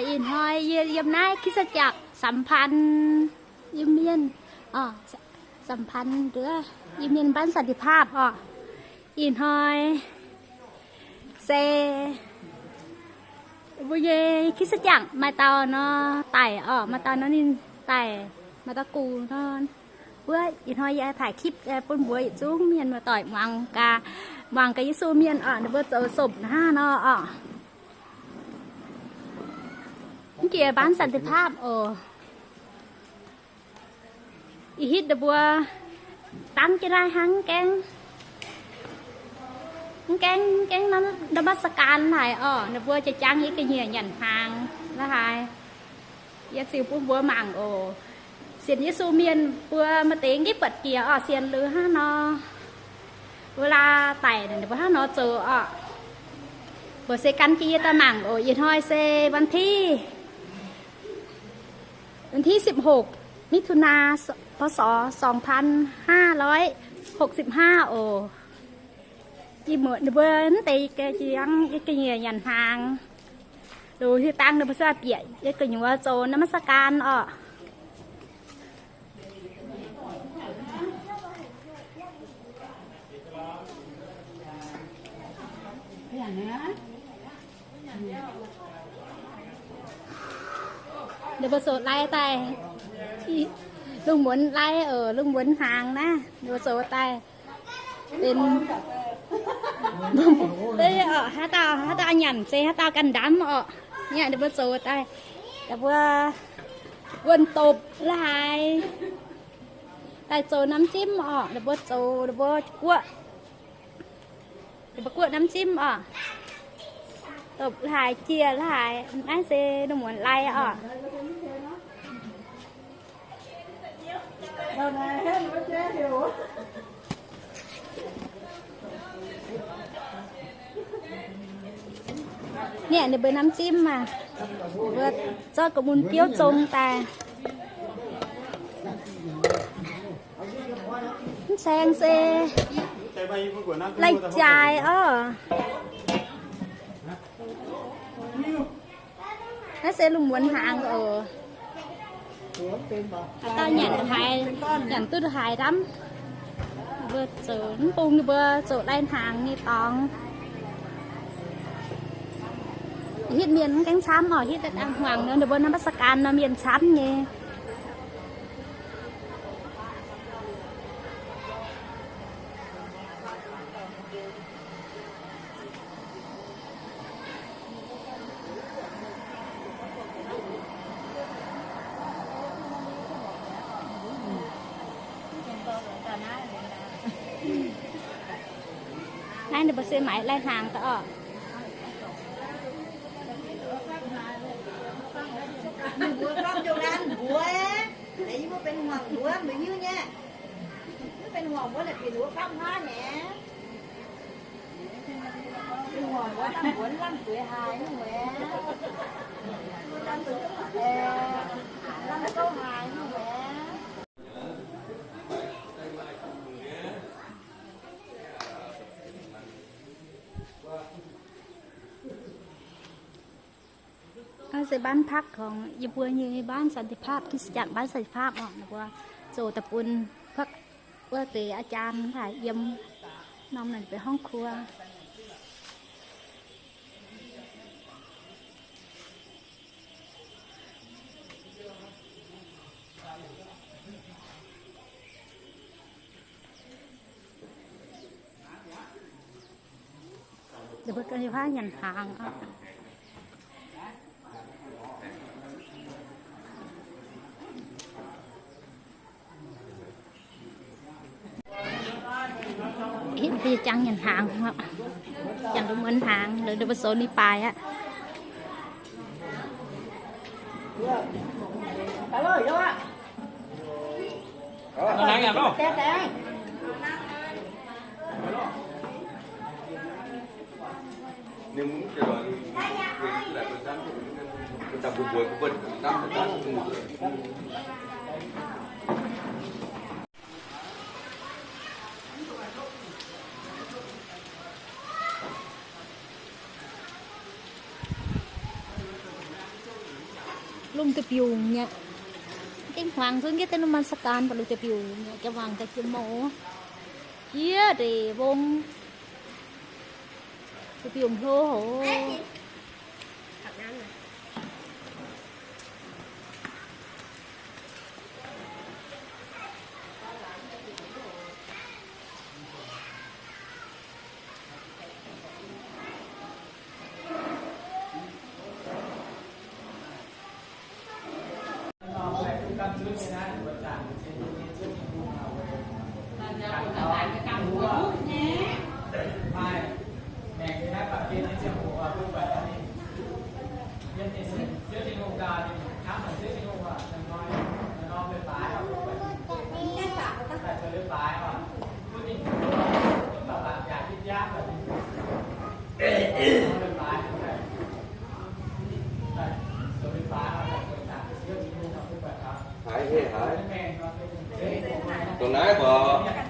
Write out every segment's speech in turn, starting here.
Ih hnoi yie yiem naaiv คริสตจักรสัมพันธ์ Iu-Mienh, สัมพันธ์ Iu-Mienh บ้านสันติภาพ orqc. Ih hnoi se mbuo nyei คริสตจักร maaih dauh nor daic orqc, maaih dauh nor ninh daic, maaih dauh gux nor. Wuov ih hnoi yie taaih คลิป bun mbuo yietc zungv mienh muoz-doic muangx gaax, muangx gaax Yesu mienh orqc, ninh mbuo zoux sopc hnangv nor orqc. Mv jiex บ้านสันติภาพ oc. Ih hitv ninh mbuo dangv jienv naaiv hnangv gaengh, mv gaengh, mv gaengh นมัสการ haic orqc. Ninh mbuo jiex jangv yie ga'nyiec nyanc hnaangx la'haaix. Yie ziux bun mbuo mangc oc. Sienx Yesu mienh mbuo maaih deix gengh buatc jiex orqc, sienx liuz hnangv nor, mbuo laa daic ninh mbuo hnangv nor zoux orqc. Mbuo se gan jienv yie daaih mangc oc. Ih hnoi se วันที่ วันที่ สิบหก มิถุนา พ.ศ. สองพันห้าร้อยหกสิบห้า oc. Ih muonz ninh mbuo mv deix jiex jangv yie ga'nyiec nyanc hnaangx. Loz-hnoi dangh ninh mbuo sueih bieqc yie gu'nyuoz zoux นมัสการ orqc. Ninh mbuo zoux lai daaih, lungh muonz lai oc, lungh muonz hnaangx naaiv ninh mbuo zoux daaih benx, haaix dauh, haaix dauh nyanc se haaix dauh ganh ndamv orqc. Ninh mbuo zoux daaih, ninh mbuo wuonh dopc la'haaix, daaih zoux น้ำจิ้ม orqc. Ninh mbuo zoux, ninh mbuo guoqv, ninh mbuo guoqv น้ำจิ้ม orqc. Dopc la'haaix, jiex la'haaix, naaiv se lungh muonz lai orqc. Ninh mbuo น้ำจิ้ม aac, mbuo zorqv ga'mun biouv zong daaih. Mv saeng se lai-jaaix orqc. Naaiv se lungh muonz hnaangx oc. Haaix dauh nyanc haaix, nyanc duqv haaix ndamv. Mbuo zoux mv bung ninh mbuo zoux lai-hnaangx nyei dorngx. Hitv mienh mv gaengh camv orqc, hitv dangh hmuangx nor ninh mbuo นมัสการ nor mienh camv nyei. Naaiv ninh mbuo se maaiz lai-hnaangx daaih orqc. Mbuo gorngv nzunc an mbuox, yie mbuo benx hmuangx mbuox mbuo hiuv nyei. Mv benx hmuangx mbuox naaic bieqc mbuo gorngv haav nyei. Benx hmuangx mbuox lamh mbuonx lamh zueiz haaix nyungc wuov, lamh souv haaix nyungc wuov. Naaiv se บ้านพัก ของ yie mbuo nyei บ้านสันติภาพ คริสตจักร บ้านสันติภาพ orqc. Ninh mbuo zoux daaih bun wuov deix อาจารย์ daaih yiem. Norm naaic benx ห้องครัว. Ninh mbuo ganh hiuv haaix nyanc hnaangx orqc. Hitv mbuo jangx nyanc hnaangx orqc. Jangx lungh muonz hnaangx, lorz ninh mbuo zoux ni-baaix aqv. Lungh duih biungc mi'aqv. Gengh hmuangx zunv jienv deix น้ำมันสกัญ baac lungh duih biungc mi'aqv. Jiex wangc daaih jiex mouz. Jiex ndeic mbong. Duih biungc hlo hoc. Haiz heh haiz. Dongh naaiv mbuo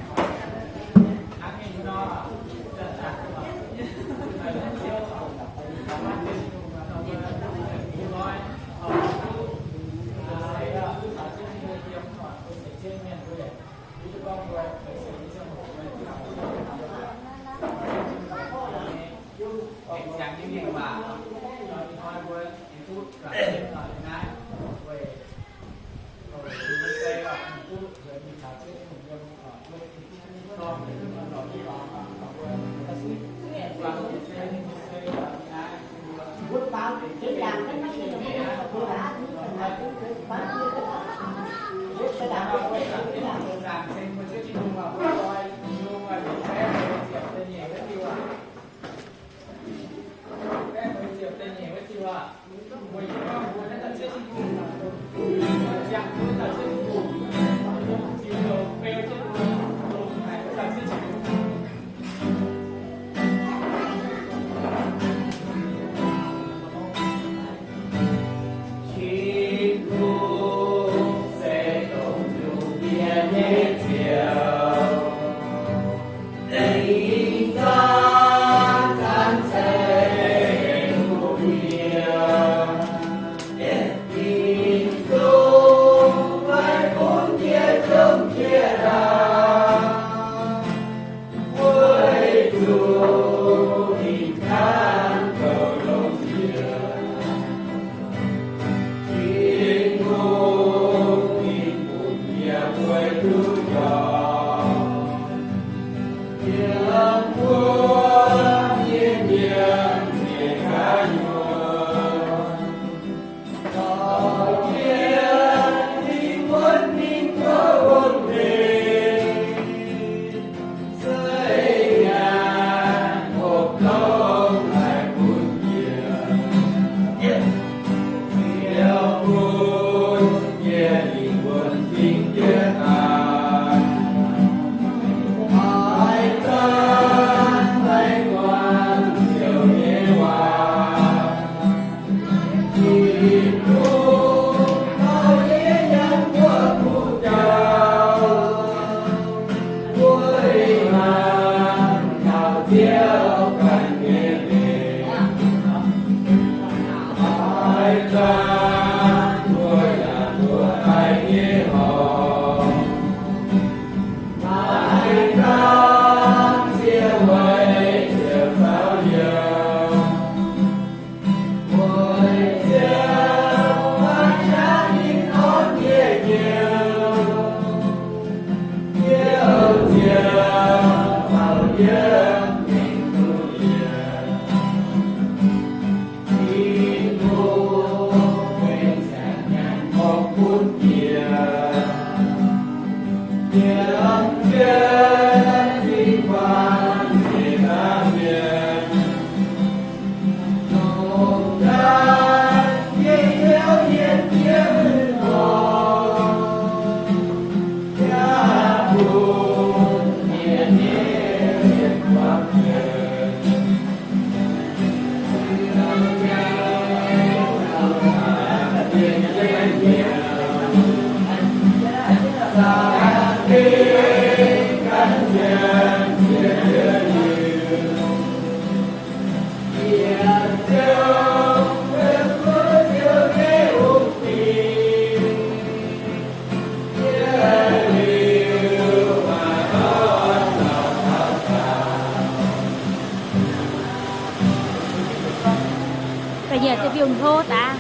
Ga'nyiec ziouc mbiungc hlo daaih.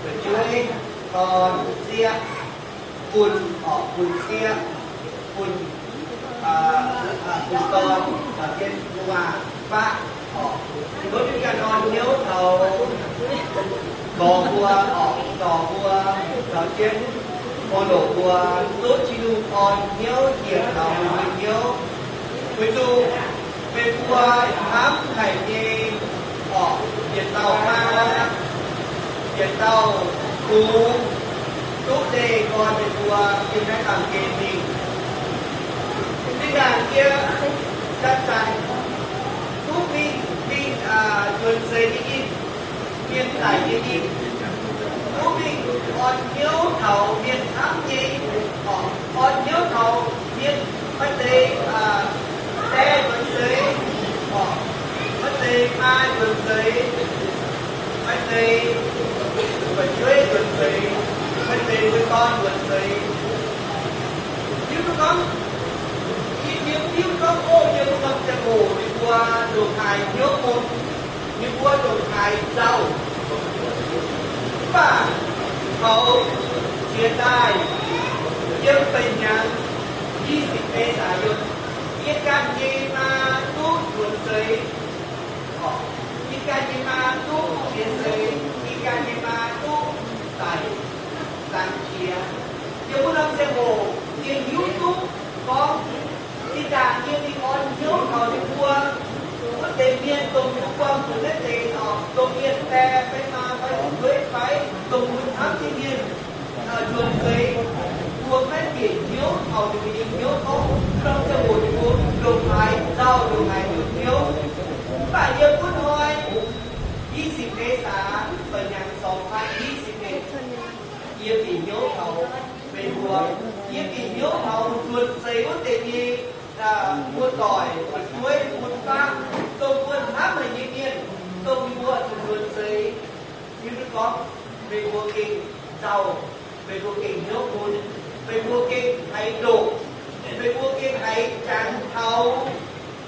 Fu'jueiv dorn sieqv, fun, orqc, fun sieqv, fun, aa, aa, fun dorn, caux jienv gu'nguaaz-faqv, orqc, mbuo mingh ganh orn hnyouv taux dorh mbuo, orqc, dorh mbuo caux jienv hlo loc mbuo duqv Tin-Hungh orn hnyouv njiec taux mbuo nyei hnyouv. Weic zuqc meih mbuo hnamv haic nyei, orqc, yietc dauh maa, yietc dauh kungx duqv leih gorn meih mbuo yiem naaiv baamh gen mingh. Zinh ndaangc yie zanc-zanc duqv mingh, mingh, aa, nzuonx seix nyei ninh, mienh daic nyei ninh, duqv mingh orn hnyouv taux mienh hnamv nyei, orqc, orn hnyouv taux mienh, maaih deix, aa, die nzuonx seix, orqc, maaih deix maa nzuonx seix, maaih deix fu'jueiv nzuonx seix, maaih deix mbuo dorn nzuonx seix. Yie mbuo gorngv, yie, yie, yie mbuo gorngv, o, yie mbuo norm ziangh hoc ninh mbuo ndongc haaix hnyouv mun, ninh mbuo ndongc haaix nzauh. Mv baac taux jiex daaih yiem feix hnyangx, i sic deix saax yiem, yie ganh nyei maa duqv nzuonx seix, orqc, yie ganh nyei maa duqv jiex seix, yie ganh nyei maa duqv daic, daic jiex. Yie mbuo norm ziangh hoc yie hiuv duqv gorngv, zinh ndaangc yie mingh orn hnyouv taux ninh mbuo wuov deix mienh, dongh yie mbuo buangh zuqc naaiv deix, orqc, dongh mienh fai, fai maa fai fu'jueiv fai dongh mbuo hnamv nyei mienh, aa, nzuonx seix, mbuo maiv bieqc hnyouv taux ninh mbuo nyei hnyouv gorngv norm ziangh hoc ninh mbuo ndongc haaix nzauh, ndongc haaix hnyouv. Mv baac yie gunv hnoi i sic Mei saa, feix hnyangx song fai i sic Mei, yie bieqc hnyouv taux meih mbuo, yie bieqc hnyouv taux nzuonx seix wuov deix nyei, aa, muoz-doic, fu'jueiv, fun-faqv, dongh mbuo hnamv haic nyei mienh, dongh mbuo zuqc nzuonx seix. Yie mbuo gorngv meih mbuo gengh nzauh, meih mbuo gengh hnyouv mun, meih mbuo gengh haiz ndoqc, meih mbuo gengh haiz jangx taux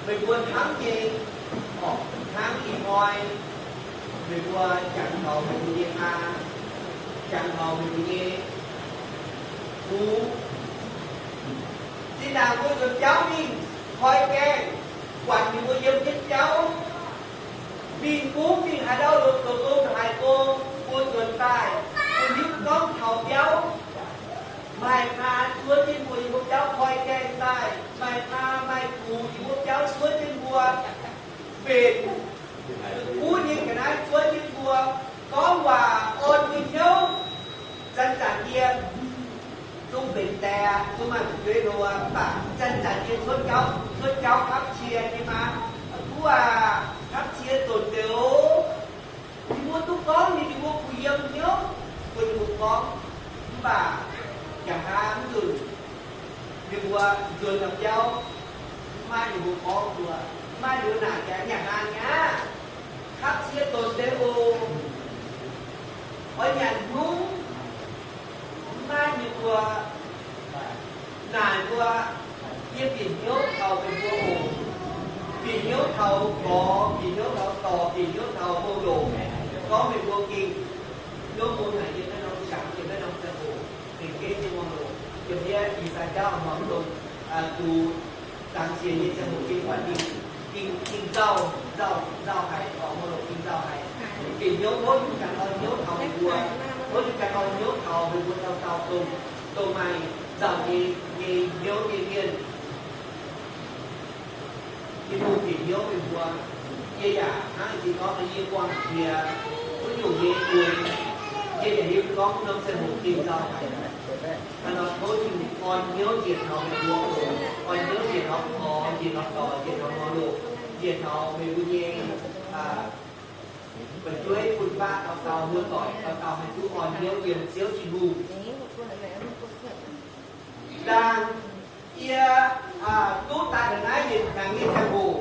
meih mbuo hnamv nyei, orqc, hnangv ih hnoi meih mbuo jangx taux meih mbuo nyei maa, jangx taux meih mbuo nyei kungx. Zinh ndaangc mbuo nzuonx biauv mingh koi gaengh, buatc ninh mbuo yiem jienv biauv, mingh bungx mingh haaix ndau, zoux gong haaix gong, mbuo nzuonx daaih, mbuo hiuv gorngv taux biauv, maaih maa zuov jienv mbuo yiem wuov biauv koi gaengh daaih, maaih maa maaih gux yiem wuov biauv zuov jienv mbuo. Mbenc, kuv nyei ga'naaiv zuov jienv mbuo, gorngv waac orn mbuo hnyouv. Zanc-zanc yie zungv mbenc die, zungv maaih fu'jueiv nor, mv baac zanc-zanc yie cuotv jauv, cuotv jauv kapv cie nyei maa, kuv aac, kapv cie donx deix oc. Ninh mbuo duqv gorngv ninh mbuo kuh yiem hnyouv bun ninh mbuo gorngv, mv baac nyanc hnaangx nzunc ninh mbuo nzuonx norm biauv, mv maaih ninh mbuo gorngv mbuo, mv maaih ninh mbuo naaic jaax nyanc hnaangx aqv. Kapv cie donx deix oc. Oix nyanc hnyungv, mv maaih ninh mbuo naaic mbuo, yie bieqc hnyouv taux meih mbuo oc. Bieqc hnyouv taux gorx, bieqc hnyouv taux dorc, bieqc hnyouv taux hlo loc, gorngv meih mbuo gengh Hnyouv bun haic yiem naaiv norm qangx, yiem naaiv norm ziangh hoc, bieqc jienv nyei wuom-loc, yiem naaiv I^saa^yaa jauv norm dongh, duqv zangx jiex nyei ziangh hoc, Ging-Sou, Ging, Ging-Nzauh, nzauh, nzauh haic, orqc, wuom-loc Ging-Nzauh haic. Bieqc hnyouv, hnyouv ganh orn hnyouv taux meih mbuo, hnyouv ganh orn hnyouv taux meih mbuo dauh dauh dongh, dongh maaih nzauh nyei, nyei hnyouv nyei mienh. Tin-Hungh bieqc hnyouv meih mbuo. Yie yaac hnangv jiex gorngv, yie buangh jiex wuov nyungc nyei buonc. Yie yaac hiuv gorngv norm ziangh hoc Ging-Nzauh haic. Hnangv nor tov Tin-Hungh orn hnyouv njiec taux meih mbuo oc. Orn hnyouv njiec taux gorx, njiec taux dorc, njiec taux wuom-loc, njiec taux meih mbuo nyei fu'jueiv, fun-faqv dauh dauh, muoz-doic dauh dauh haih duqv orn hnyouv yiem Ziouv Tin-Hungh. Ndaangc yie duqv daaih naaiv yietc hnyangx nyei ziangh hoc,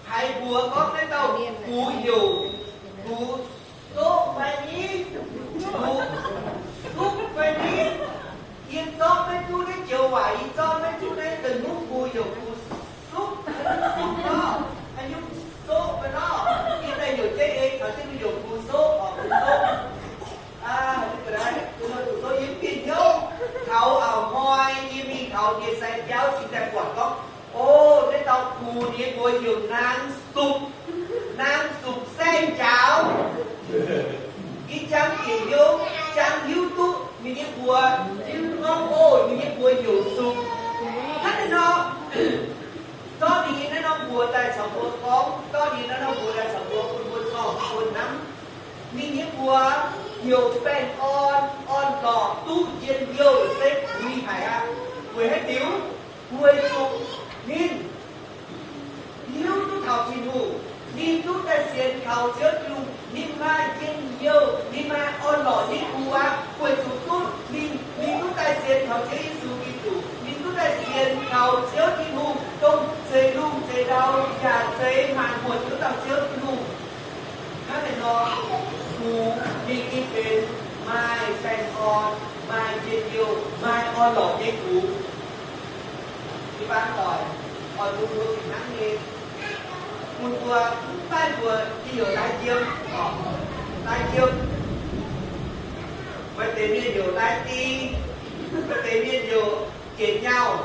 haiz mbuox gorngv naaiv dauh gux heuc Gu Soqv fai ni? Gu Suqv fai ni? Yie zorqv maiv duqv naaiv joux waac, yie zorqv maiv duqv naaiv deix nyungc, mbuo heuc Gu Suqv, Gu Suqv lorqc. Haaix nyungc Soqv fai lorqc? Yie daaih heuc jienv ei caux jienv mingh heuc Gu Soqv, orqc, Gu Soqv. Gu Soqv, yie mv bieqc hnyouv taux a'hnoi yie mingh taux ndie-sai biauv cingx daaih buatc gorngv, o, naaiv dauh gux ninh mbuo heuc Naang Supc, Naang Supc Saeng-Njaaux. Yie jangx bieqc hnyouv, jangx hiuv duqv ninh nyei mbuox, hiuv duqv gorngv, o, ninh nyei mbuox heuc Supc. Hnangv naaiv nor, zorqv ninh nyei naaiv norm mbuox daaih caux mbuo gorngv, zorqv ninh naaiv norm mbuox daaih caux mbuo, bun mbuo corc mbuo hnamv. Ninh nyei mbuox heuc baengh orn, orn-lorqc duqv njien-youh se buix haic aqv. Weic haaix diuc? Weic zuqc ninh hiuv duqv taux Tin-Hungh, ninh duqv daaih sienx kaux Ziouv Tin-Hungh, ninh maaih njien-youh, ninh maaih orn-lorqc nyei gux aqv. Weic zuqc duqv ninh, ninh duqv daaih sienx kaux Ziouv Yesu Giduc, ninh duqv daaih sienx kaux Ziouv Tin-Hungh, dongh zeix lungh zeix ndau yaac zeix maanc muotc wuov dauh Ziouv Tin-Hungh. Hnangv naaiv nor, gux ninh gengh benx maaih baengh orn, maaih njien-youh, maaih orn-lorqc nyei gux. Yie baan doic, oix bun mbuo fih hnangv nyei. Bun mbuo, mv baac mbuo yie heuc Lai Yiem, Lai Yiem. Maaih deix mienh heuc Lai Di, maaih deix mienh heuc Jiex Nyauh.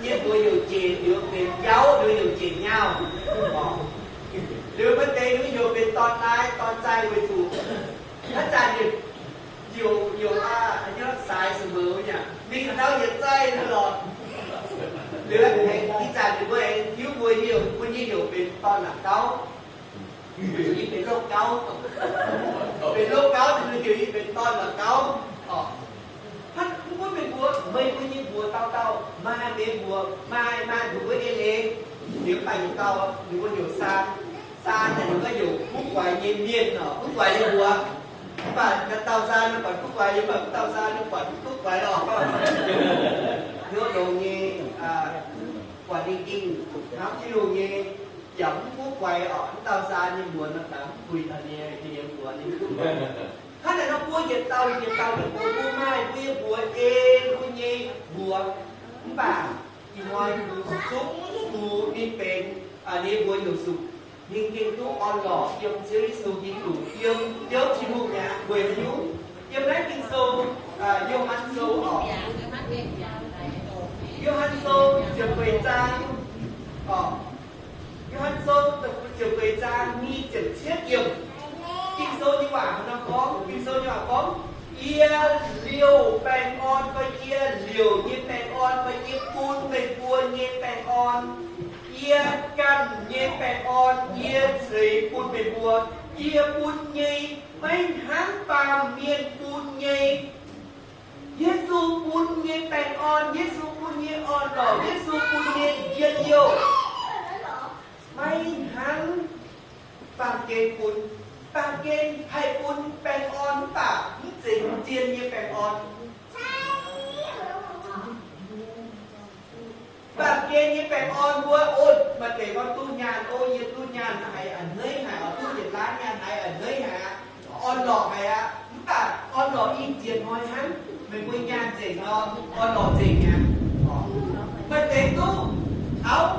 Yie mbuo heuc Jiex, liuz benx Jauv, liuz heuc Jiex Nyauh. Liuz maaih deix liuz heuc benx Dorn Lai, Dorn Zaih weic zuqc haaix zanc yietc, youc, youc aqv, haaix nyungc saaix sou mouc nyei, mingh haaix ndau yietc zaih hnangv lorqc. Liuz aengx ih zanc ninh mbuo aengx hiuv mbuo heuc, bun yie heuc benx Dorn La'gauv. Weic zuqc yie benx loz-gauv. Benx loz-gauv ninh mbuo heuc yie benx Dorn La'gauv. Orqc. Hnangv mv gunv meih mbuo, meih mbuo nyei mbuox dauh dauh maaih meih mbuox, maaih, maaih mbuox mbuo eix leiz. Liuz mv baac yietc dauh ninh mbuo heuc Saan. Saan naaic ninh mbuo heuc kuv guaix nyei mienh orqc, kuv guaix nyei mbuox. Mv baac dauh Saan ninh buatc kuv guaix, yie mv baac dauh Saan ninh buatc kuv guaix orqc. Hnyouv longx nyei, buatc ninh gengh hnamv Tin-Hungh nyei, yaac mv kuv guaix orqc. Mv dauh Saan nyei mbuox nor daaih mv puix taux nyei, nyei mbuox ninh mv kuv guaix. Hnangv naaic nor mbuo yietc dauh yietc dauh mienh mbuo, mbuo maaih mbuo nyei mbuox, ei mbuo nyei mbuox. Mv baac ih hnoi Gu Suqv, Gu ninh benx, ninh mbuox heuc Supc. Ninh gengh duqv orn-lorqc yiem Ziouv Yesu Giduc, yiem Ziouv Tin-Hungh mi'aqv. Weic haaix nyungc? Yiem naaiv Ging-Sou, Yo^han Sou orqc, Yo^han Sou ziepc feix zaang orqc, Yo^han Sou ziepc feix zaang nyic ziepc cietv yiemc. Ging-Sou nyei waac hnangv naaiv gorngv, Ging-Sou nyei waac gorngv, yie liouc baengh orn fai yie liouc nyei baengh orn fai yie bun meih mbuo nyei baengh orn, yie ganh nyei baengh orn yie ceix bun meih mbuo. Yie bun nyei, maiv hnangv baamh mienh bun nyei. Yesu bun nyei baengh orn, Yesu bun nyei orn-lorqc, Yesu bun nyei njien-youh maiv hnangv baamh gen bun. Baamh gen haih bun baengh orn mv baac mv zeiz zien nyei baengh orn. Baamh gen nyei baengh orn mbuo, o, maaih deix gorngv duqv nyaanh, o, yie duqv nyaanh haiz a'hneiv haic, duqv yietc laanv nyaanh haiz a'hneiv haic aqv, orn-lorqc haic aqv. Mv baac orn-lorqc ih zanc hnoi hnangv, meih mbuo nyaanh nzengc nor, orn-lorqc nzengc mi'aqv. Maaih deix duqv auv,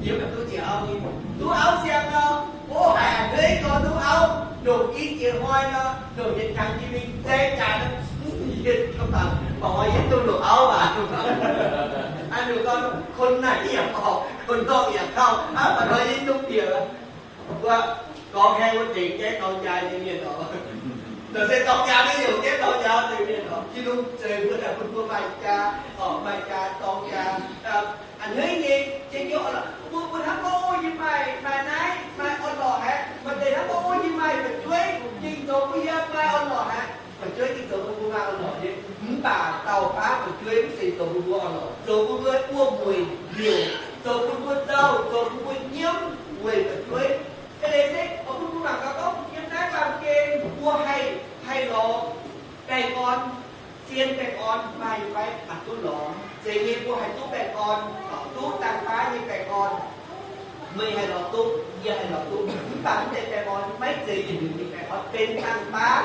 yie maiv duqv jiex auv nyei, duqv auv siang nor, o, haiz a'hneiv nor duqv auv. Longc i jiex hnoi nor, longc yietc kangx jiex mingh zaeng jaax nor, yietc kangx baac, baac hnoi yietc duqv longc auv baac. Aa, ninh gorngv, คนไหนอยากออก คนนอกอย่าเข้า aa, baac hnoi yietc duqv bieqc. Mbuo gorngv haeqv wuov deix gaeqv dorng jaa nyei mienh oc. Dongh se dorng jaa maiv nyungc, gaeqv dorng jaa nyei mienh oc. Tin-Hungh zeix mbuo daaih bun mbuo maaih jaa, oc, maaih jaa dorng jaa. A'hneiv nyei, njien-youh orn-lorqc. Mbuo, mbuo hnamv gorngv, o, yie maaih, maaih naaiv, maaih orn-lorqc haic. Maaih deix hnamv gorngv, o, yie maaih fu'jueiv, ninh zoux bun yie maaih orn-lorqc haic. Fu'jueiv ninh zoux bun mbuo maaih orn-lorqc nyei. Mv baac dauh baav fu'jueiv mv zeiz zoux bun mbuo orn-lorqc, zoux bun mbuo buoz-mueic liouc, zoux bun mbuo nzauh, zoux bun mbuo nyiemv weic fu'jueiv. Aa, leiz se, o, bun mbuo mangc gaax gorngv yiem naaiv baamh gen mbuo haih, haih lorz baengh orn, zien baengh orn maaih fai? Aa, duqv lorz. Zeiz nyei mbuo haih duqv baengh orn, duqv dangh baav nyei baengh orn. Meih haih lorz duqv, yie haih lorz duqv. Mv baac mv deix baengh orn maiv zeiz yietc liuz nyei baengh orn, benx dangh baav.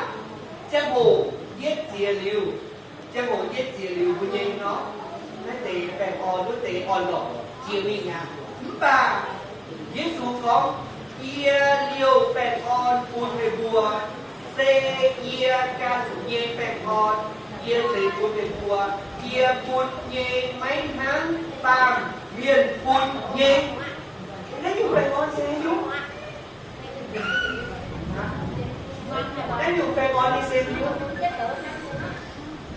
Ziangh hoc yietv ziex liuz, ziangh hoc yietv ziex liuz mbuo nyei nor, naaiv deix baengh orn, wuov deix orn-lorqc jiex mingh aqv. Mv baac Yesu gorngv, yie liouh baengh orn bun meih mbuo, se yie ganh nyei baengh orn yie zeix bun meih mbuo. Yie bun nyei maiv hnangv baamh mienh bun nyei. Naaiv nyungc baengh orn se haaix nyungc? Naaiv nyungc baengh orn nyei se haaix nyungc?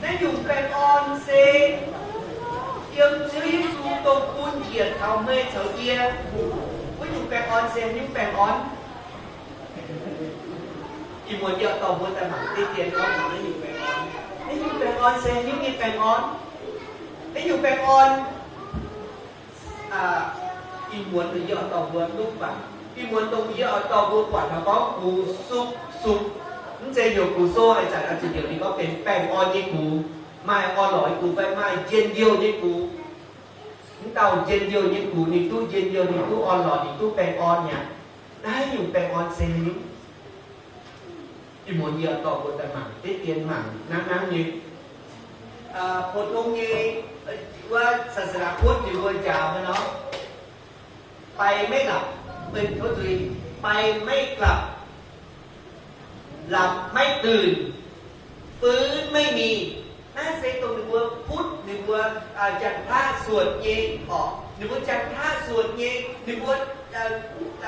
Naaiv nyungc baengh orn se yiem Ziouv Yesu dongh bun njiec taux meih caux yie. Wuov nyungc baengh orn se haaix nyungc baengh orn? Ih muonz yie dorh mbuo daaih mangc deix dien gorngv taux naaiv nyungc baengh orn. Naaiv nyungc baengh orn se haaix nyungc nyei baengh orn? Naaiv nyungc baengh orn, aa, ih muonz yie oix dorh mbuo duqv baac, ih muonz dongh yie oix dorh mbuo buatc hnangv gorngv 古书, 书, mv zeiz heuc 古书 haaix zanc, zuqc heuc ninh gorngv benx baengh orn nyei gux, maaih orn-lorqc nyei gux fai maaih njien-youh nyei gux. Mv dauh njien-youh nyei gux, ninh duqv njien-youh, ninh duqv orn-lorqc, ninh duqv baengh orn mi'aqv. Naaiv nyungc baengh orn se haaix nyungc? Ih muonz yie dorh mbuo daaih mangc deix dien, mangc hnangv hnangv nyei. Aa, 普通 nyei, wuov ศาสนาพุทธ ninh mbuo njaaux mbuo nor, ไปไม่หลับ, เอ้ย โทษที, ไปไม่กลับ หลับไม่ตื่น ฟื้นไม่มี. Naaiv se dongh ninh mbuo Putv, ninh mbuo, aa, janx-paqv suonc nyei orqc. Ninh mbuo janx-paqv suonc nyei, ninh mbuo, aa,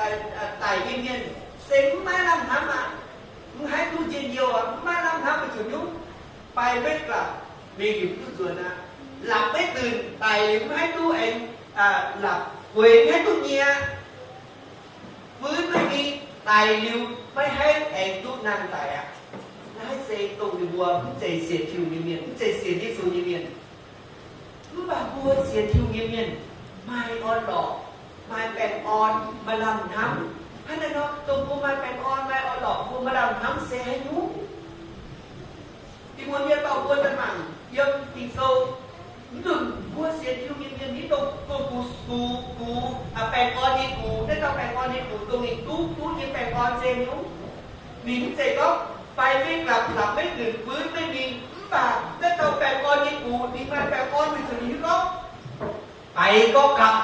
aa, aa, daic nyei mienh se mv maaih lamh hnamv aqv. Mv haih duqv njien-youh aqv, mv maaih lamh hnamv weic zuqc nyungc, ไปไม่กลับ, mingh liuz mv duqv nzuonx aqv. หลับไม่ตื่น, daic liuz mv haih duqv aengx, aa, หลับ, gueix mv haih duqv nyie aqv. ฟื้นไม่มี, daic liuz maiv haih aengx duqv nangh daic aqv. Naaiv se dongh ninh mbuo mv zeiz sienx Tin-Hungh nyei mienh, mv zeiz sienx Yesu nyei mienh. Mv baac mbuo sienx Tin-Hungh nyei mienh maaih orn-lorqc, maaih baengh orn, maaih lamh hnamv. Hnangv naaiv nor, dongh mbuo maaih baengh orn, maaih orn-lorqc, mbuo maaih lamh hnamv se haaix nyungc? Ih muonz yie dorh mbuo daaih mangc yiem Ging-Sou. Mv nzunc mbuo sienx Tin-Hungh nyei mienh, mv dongh, dongh gux, gux, gux, aa, baengh orn nyei gux. Naaiv dauh baengh orn nyei gux dongh ninh duqv, duqv nyei baengh orn se haaix nyungc? Ninh mv zeiz gorngv ไปไม่กลับ, หลับไม่ตื่น, ฟื้นไม่มี. Mv baac naaiv dauh baengh orn nyei gux ninh maaih baengh orn weic zuqc ninh hiuv gorngv ไปก็กลับ.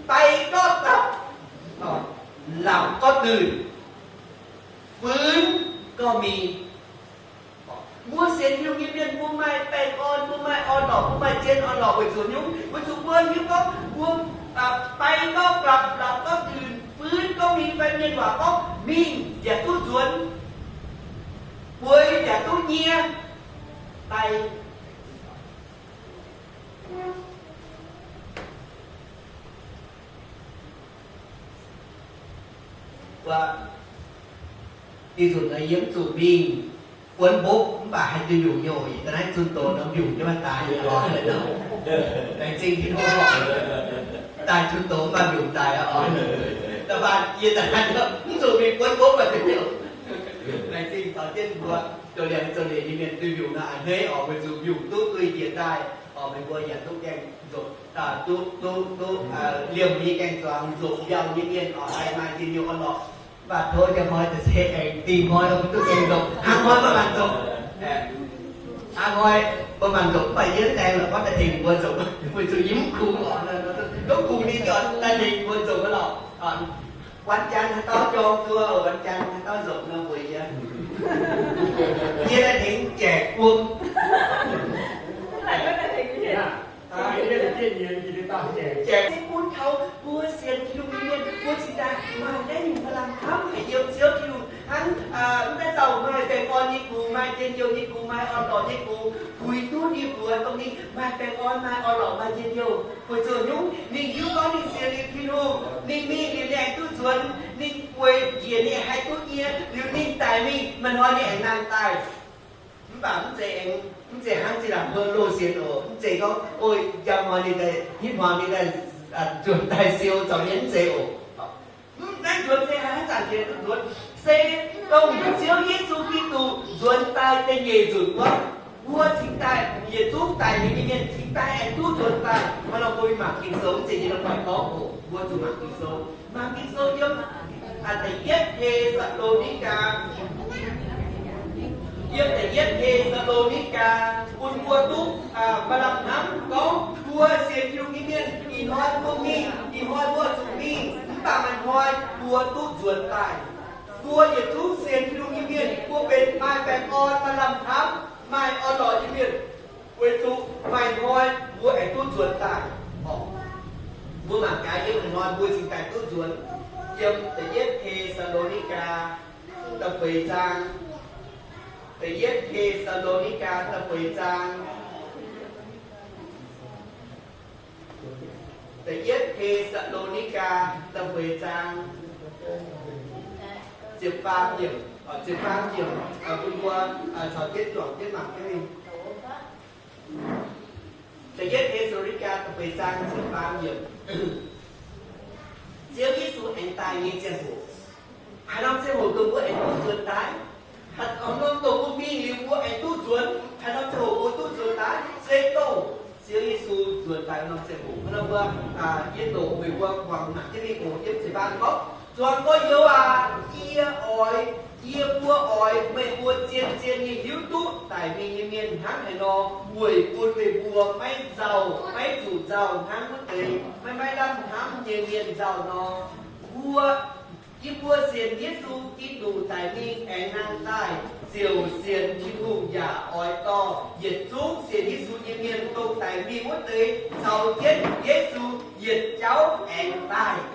Bai gorqv gapv, lap gorqv duih, fuix gorqv mingh. Mbuo sienx Tin-Hungh nyei mienh, mbuo maaih baengh orn, mbuo maaih orn-lorqc, mbuo maaih zien orn-lorqc weic zuqc nyungc, weic zuqc mbuo hiuv gorngv mbuo bai gorqv gapv, lap gorqv duih, fuix gorqv mingh, fai mienh waac gorngv mingh yaac duqv nzuonx, bueix yaac duqv nyie, bai. Ih nzunc naaiv yie mv zuqc mingh buonv mbopv mv baac haih duih mbiungc nyei oc. Ih daaih naaiv zunh doz nor mbiungc jienv maaih daaih nyei lorqc. Laengz zingh Tin-Hungh oc. Daaih zunh doz mv baac mbiungc daaih oc. Da'faanh yie daaih mv zuqc mingh buonv mbopv maaih duih mbiungc. Laengz zingh taux jienv mbuo zoux liemh zoux leiz nyei mienh duih mbiungc nor a'hneiv oc, weic zuqc mbiungc duqv duih jiex daaih oc. Meih mbuo yaac duqv gaengh nzopc, duqv, duqv, duqv liemh nyei gaengh zuangx nzopc mbiauh nyei mienh oc, haih maaih njien-youh orn-lorqc. Mv baac tov njang hnoi da'seix aengx dingh hnoi oc, mv duqv gaengh nzopc, hnangv hnoi maiv gaengh nzopc. Aa hnoi mbuo mangc nzunc mv baac yie mv aengx la'guaih daaih tengx mbuo nzunc, weic zuqc yie mv kungx oc. Gorngv kungx ninh oc, daaih tengx mbuo nzunc wuov lorqc. วันจันทร์ haaix dauh jorm duqv, วันจันทร์ haaix dauh nzunc nor mbuox yie. Yie daaih tengx jaeqc guom. Jaeqc se bun taux mbuo sienx Tin-Hungh nyei mienh, mbuo cingx daaih maaih naaiv nyungc maaih lamh hnamv haic yiem Ziouv Tin-Hungh hnangv, aa, mv daaih dauh maaih baengh orn nyei gux, maaih njien-youh nyei gux, maaih orn-lorqc nyei gux, puix duqv ninh mbuox dongh ninh maaih baengh orn, maaih orn-lorqc, maaih njien-youh. Weic zuqc nyungc, ninh hiuv gorngv ninh sienx liuz Tin-Hungh, ninh mingh liuz ninh aengx duqv nzuonx, ninh weic njiec ninh haih duqv nyie, liuz ninh daic mingh, maaih hnoi ninh aengx nangh daaih. Mv baac mv zeiz aengx, mv zeiz hnangv zinh ndaangc mbuo loz-sienx oc. Mv zeiz gorngv, o, njang hnoi ninh daaih, hitv hnoi ninh daaih, aa, nzuonx daaih siou zoux nyei, mv zeiz oc. Mv, naaiv nzuonx se haaix zanc jiex duqv nzuonx, se dongh Ziouv Yesu Giduc nzuonx daaih da'nyeic nzunc wuov, mbuo cingx daaih yietc zungv daic liuz nyei mienh cingx daaih aengx duqv nzuonx daaih. Hnangv nor mbuo mangc Ging-Sou, mv zeiz yie la'guaih gorngv oc, mbuo zuqc mangc Ging-Sou. Mangc Ging-Sou yiem, aa, Da'yietv Te^saa^lo^ni^gaa, yiem Da'yietv Te^saa^lo^ni^gaa bun mbuo duqv, aa, maaih lamh hnamv gorngv mbuo sienx Tin-Hungh nyei mienh ih hnoi mbuo mingh, ih hnoi mbuo zuqc mingh, mv baac maaih hnoi mbuo duqv nzuonx daaih. Mbuo yietc zungv sienx Tin-Hungh nyei mienh, mbuo benx maaih baengh orn, maaih lamh hnamv, maaih orn-lorqc nyei mienh, weic zuqc maaih hnoi mbuo aengx duqv nzuonx daaih. Mbuo mangc gaax yiem haaix hnoi mbuo cingx daaih duqv nzuonx. Yiem Da'yietv Te^saa^lo^ni^gaa da'feix zaang. Da'yietv Te^saa^lo^ni^gaa da'feix zaang. Da'yietv Te^saa^lo^ni^gaa da'feix zaang, ziepc faam yiemc, ziepc faam yiemc, bun mbuo caux jienv juangc jienv mangc jienv mingh. Da'yietv Te^saa^lo^ni^gaa da'feix zaang ziepc faam yiemc. Ziouv Yesu aengx daaih nyei ziangh hoc, haaix norm ziangh hoc dongh mbuo aengx duqv nzuonx daaih? Haaix norm dongh mbuo mingh liuz mbuo aengx duqv nzuonx? Haaix norm ziangh hoc mbuo duqv nzuonx daaih? Se dongh Ziouv Yesu nzuonx daaih norm ziangh hoc. Hnangv nor mbuo, aa, yie doqc meih mbuo muangx mangc jienv mingh oc. Yiem ziepc faam gorngv, Zuangx gorx-youz aac, yie oix, yie mbuo oix meih mbuo zien-zien nyei hiuv duqv daic mingh nyei mienh hnangv haaix nor, weic bun meih mbuo maiv nzauh, maiv zuqc nzauh hnangv wuov deix maiv maaih lamh hnamv nyei mienh nzauh nor. Mbuo, yie mbuo sienx Yesu Giduc daic mingh aengx nangh daaih ziouc sienx Tin-Hungh yaac oix dorh yietc zungv sienx Yesu nyei mienh dongh daic mingh wuov deix caux jienv Yesu yietc jauv aengx daaih.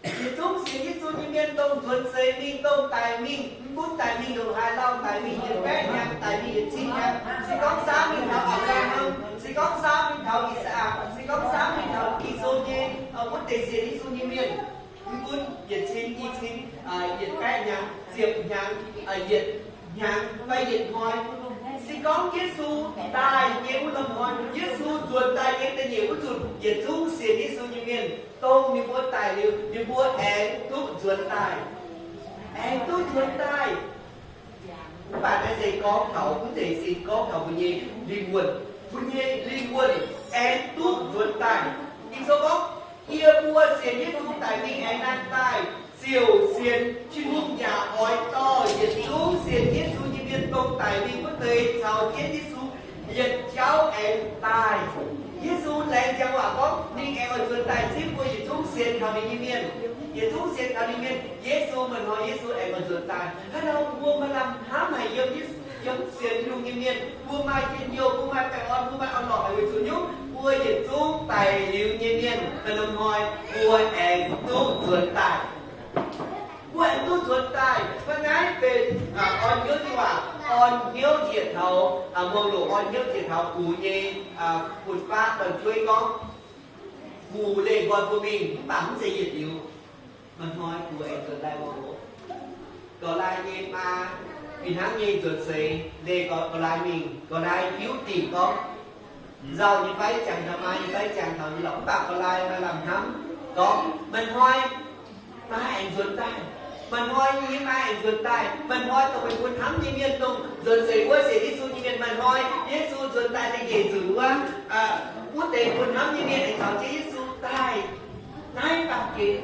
Yietc zungv sienx Yesu nyei mienh dongh nzuonx seix mingh, dongh daic mingh, mv gunv daic mingh ndongc haaix lauh, daic mingh yietc baeqv hnyangx, daic mingh yietc cin hnyangx, se gorngv saamv mingh taux Apc^laa^ham, se gorngv saamv mingh taux I^saa^lakc, se gorngv saamv mingh taux Ging-Sou nyei, wuov deix sienx Yesu nyei mienh, mv gunv yietc cin, i cin, yietc baeqv hnyangx, ziepc hnyangx, yietc hnyangx fai yietc hnoi, se gorngv Yesu daaih nyei wuov norm hnoi, Yesu nzuonx daaih nyei da'nyeic wuov nzunc, yietc zungv sienx Yesu nyei mienh dongh ninh mbuo daic liuz, ninh mbuo aengx duqv nzuonx daaih. Aengx duqv nzuonx daaih. Mv baac naaiv se gorngv taux, mv zeiz se gorngv taux mbuo nyei lingh wuonh. Mbuo nyei lingh wuonh aengx duqv nzuonx daaih. Ging-Sou gorngv, yie mbuo sienx Yesu daic mingh aengx nangh daaih, ziouc sienx Tin-Hungh yaac oix dorh yietc zungv sienx Yesu nyei mienh dongh daic mingh wuov deix caux jienv Yesu yietc jauv aengx daaih. Yesu laengz ziangx waac gorngv ninh aengx oix nzuonx daaih zipv mbuo yietc zungv sienx kaux ninh nyei mienh. Yietc zungv sienx kaux ninh mienh, Yesu, maaih hnoi Yesu aengx oix nzuonx daaih. Hnangv nor mbuo maaih lamh hnamv haic yiem, yiem sienx Tin-Hungh nyei mienh, mbuo maaih njien-youh, mbuo maaih baengh orn, mbuo maaih orn-lorqc haic weic zuqc nyungc mbuo yietc zungv daic liuz nyei mienh, maaih norm hnoi mbuo aengx duqv nzuonx daaih. Mbuo aengx duqv nzuonx daaih. Mv naaiv benx, aa, orn hnyouv nyei waac, orn hnyouv njiec taux, aa, muangx loc orn hnyouv njiec taux gux nyei, aa, fun-faqv dorn-jueiv gorngv, gux leih nqoi mbuo mingh mv baac mv zeiz yietc liuz. Maaih hnoi gux aengx nzuonx daaih muangx loc. Gauh laai nyei maa, fih hnangv nyei nzuonx seix leih gauh, gauh laai mingh, gauh laai hiuv dingc gorngv, nzauh nyei fai jangx taux maa nyei fai jangx taux nyei lorqc, mv baac gauh laai maaih lamh hnamv gorngv, maaih hnoi maa aengx nzuonx daaih. Maaih hnoi yie maa aengx nzuonx daaih. Maaih hnoi dongh meih mbuo hnamv nyei mienh dongh nzuonx seix wuov sienx Yesu nyei mienh, maaih hnoi Yesu nzuonx daaih da'nyeic nzunc wuov, wuov deix mbuo hnamv nyei mienh aengx caux jienv Yesu daaih naaiv baamh gen.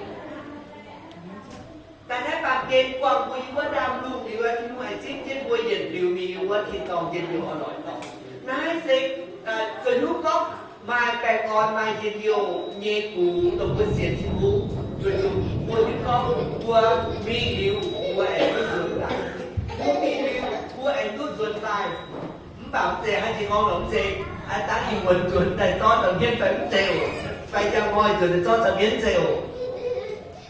Daaih naaiv baamh gen buangh mbuo yiem wuov ndaamv-lungh liuz, Tin-Hungh aengx zipv jienv mbuo yietc liuz mingh yiem wuov tin-dorngh njien-youh orn-lorqc nyei dorngx. Naaiv se zunh hnyouv gorngv maaih baengh orn maaih njien-youh nyei gux dongh mbuo sienx Tin-Hungh. Zunh hnyouv mbuo hiuv gorngv mbuo mingh liuz mbuo aengx duqv nzuonx daaih. Mbuo mingh liuz mbuo aengx duqv nzuonx daaih. Mv baac mv zeiz haaix nyungc gorngv lorqc, mv zeiz aa dangv ih muonz nzuonx daaih zorqv da'mienv fai mv zeiz oc. Fai njang hnoi nzuonx daaih zorqv da'mienv mv zeiz oc.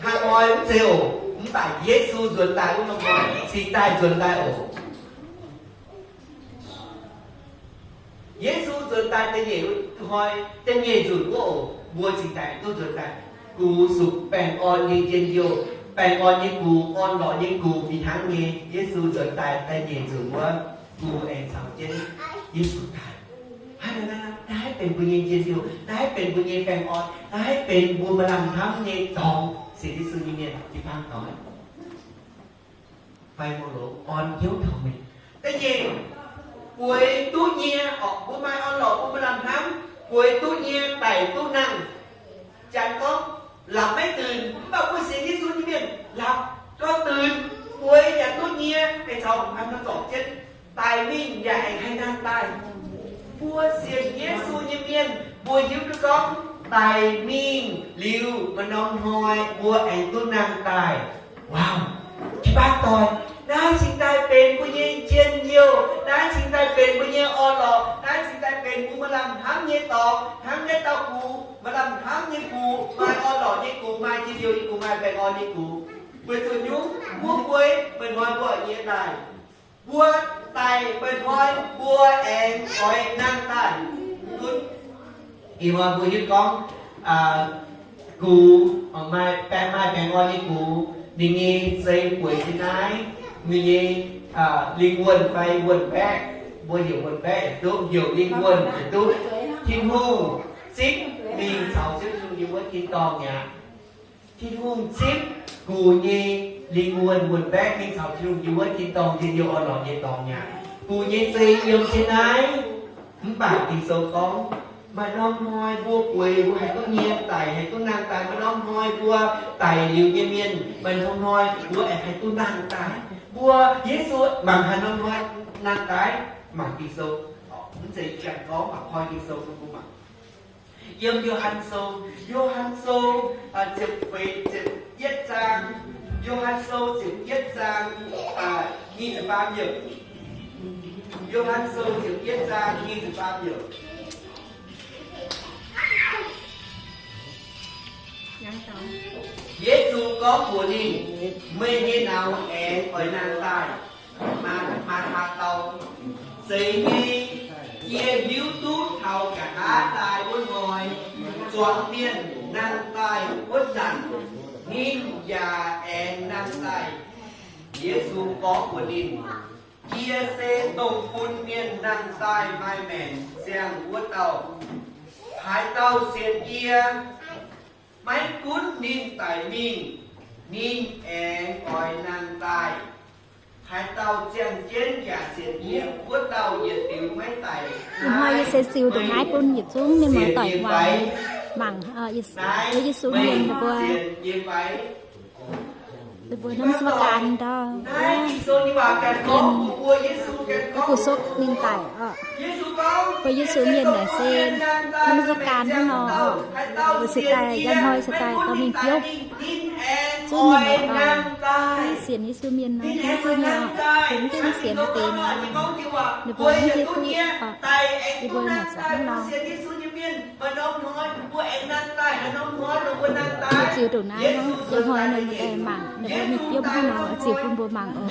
Hnangv hnoi mv zeiz oc. Mv baac Yesu nzuonx daaih wuov norm hnoi cingx daaih nzuonx daaih oc. Yesu nzuonx daaih da'nyeic hnoi, da'nyeic nzunc wuov oc, mbuo cingx daaih duqv nzuonx daaih. Gux zuqc baengh orn nyei njien-youh, baengh orn nyei gux, orn-lorqc nyei gux fih hnangv nyei. Yesu nzuonx daaih da'nyeic nzunc wuov, gux aengx caux jienv Yesu daaih. Hnangv naaiv, naaiv haih benx mbuo nyei njien-youh, naaiv haih benx mbuo nyei baengh orn, naaiv haih benx mbuo maaih lamh hnamv nyei dorngx, sienx Yesu nyei mienh jiu-baang dorngx. Fai mbuo longc orn hnyouv taux mingh. Da'nyeic, bueix duqv nyie, orqc, mbuo maaih orn-lorqc, mbuo maaih lamh hnamv, bueix duqv nyie daic duqv nangh. Janx gorngv, lamh maiv dunh, mv baac mbuo sienx Yesu nyei mienh, lamh gorngv dunh, bueix yaac duqv nyie, mienh caux an zorc jienv, daic mingh yaac aengx haih nangh daaih. Mbuo sienx Yesu nyei mienh, mbuo hiuv duqv gorngv daic mingh liuz maaih norm hnoi mbuo aengx duqv nangh daaih. Wow! Jiu-baang doic, naaiv cingx daaih benx mbuo nyei njien-youh, naaiv cingx daaih benx mbuo nyei orn-lorqc, naaiv cingx daaih benx mbuo maaih lamh hnamv nyei dorngx, hnangv naaiv dauh gux, maaih lamh hnamv nyei gux, maaih orn-lorqc nyei gux, maaih njien-youh nyei gux, maaih baengh orn nyei gux. Weic zuqc nyungc mbuo bueix, meih hnoi mbuo nyie daaih. Mbuo daic meih hnoi mbuo aengx oix nangh daaih. Gunv ih hnoi mbuo hiuv gorngv gux, maaih baengh, maaih baengh orn nyei gux, ninh nyei zei bueix jienv naaiv, ninh nyei lingh wuonh fai wuonh baeqv, mbuo heuc wuonh baeqv yaac duqv, heuc lingh wuonh yaac duqv. Tin-Hungh zipv mingh caux jienv Tin-Hungh nyei wuov tin-dorngh mi'aqv. Tin-Hungh zipv gux nyei lingh wuonh wuonh baeqv mingh caux Tin-Hungh nyei wuov tin-dorngh, njien-youh orn-lorqc nyei dorngx mi'aqv. Gux nyei zei yiem jienv naaiv, mv baac Ging-Sou gorngv, maaih norm hnoi mbuo bueix mbuo haih duqv nyie daic, haih duqv nangh daaih. Maaih norm hnoi mbuo daic liuz nyei mienh, maaih norm hnoi mbuo aengx haih duqv nangh daaih. Mbuo Yesu mangc haaix norm hnoi nangh daaih, mangc Ging-Sou. Mv zeiz janx gorngv mangc koi Ging-Ou, mbuo mangc Yiem Yo^han Sou, Yo^han Sou ziepc feix, ziepc yietv zaang, Yo^han Sou ziepc yietv zaang, nyic ziepc faam yiemc. Yo^han Sou ziepc yietv zaang, nyic ziepc faam yiemc. Yesu gorngv mbuox ninh, meih nyei naux aengx oix nangh daaih. Maa^taa dau, Zeiz nyei, yie hiuv duqv taux nqa'haav daaih wuov hnoi, zuangx mienh nangh daaih wuov zanc, ninh yaac aengx nangh daaih. Yesu gorngv mbuox ninh, Yie se dongh bun mienh nangh daaih maaih maengc ziangh wuov dauh. Haaix dauh sienx yie, maiv gunv ninh daic mingh, ninh aengx oix nangh daaih. Haaix dauh ziangh jienv yaac sienx yie, wuov dauh yietc liuz maiv daic. Ih hnoi yie se ziux ndongc naaiv bun yietc zungv mienh muoz-doic muangx, mangc Yesu mienh ninh mbuo, ninh mbuo นมัสการ ndau, mienh, mbuo gux sopv ninh daic oc. Mbuo Yesu mienh naaic se นมัสการ hnangv nor oc. Mbuo se daaih, ih hnoi se daaih dorh mingh biopv zungv mienh muoz-doic, sienx Yesu mienh nor, mv duqv nyei oc, mv duqv sienx wuov deix nor, ninh mbuo mv hiuv duqv oc. Yie mbuo naaic se hnangv nor. Ziux ndongc naaiv hnangv, ih hnoi ninh mbuo daaih mangc, ninh mbuo mingh biopv hnangv nor, ziux bun mbuo mangc oc.